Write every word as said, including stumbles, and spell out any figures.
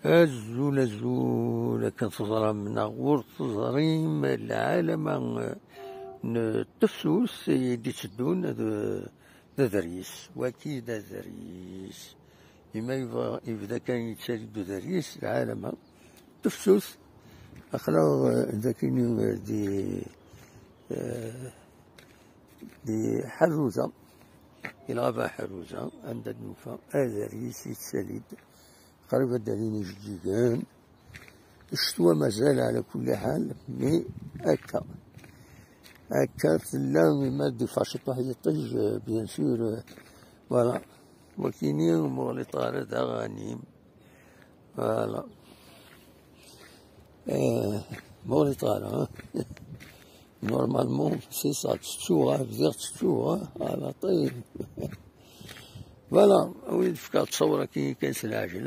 Azul, azul, akken teẓram neɣ ur teẓrim, lɛalama n tefsut i d-itteddun d, d aderyis. Waki d aderyis. Imi yebda kan yettali-d uderyis, lɛalama tefsut. Aql-aɣ, eh, dagi, eh, di, eh, di Ḥerruza, di lɣaba Ḥerruza, anda d-nufa aderyis yettali-d. Qrib ad d-alin ijeǧǧigen. Ccetwa mazal, ɛla kulli ḥal, mi akka. Akka tella, mi ma d-ifac ciṭuḥ yiṭij, eh, bien sûr, eh, voilà. Wakini, ur muɣlit ara d aɣanim. Voilà. Eh, muɣlit ara, hein. Normalement, c'est ça, tettuɣ, bdiɣ tettuɣ, hein. Voilà, ṭayib. Voilà, wid fkaɣ ttṣawur akin kan s lɛejla.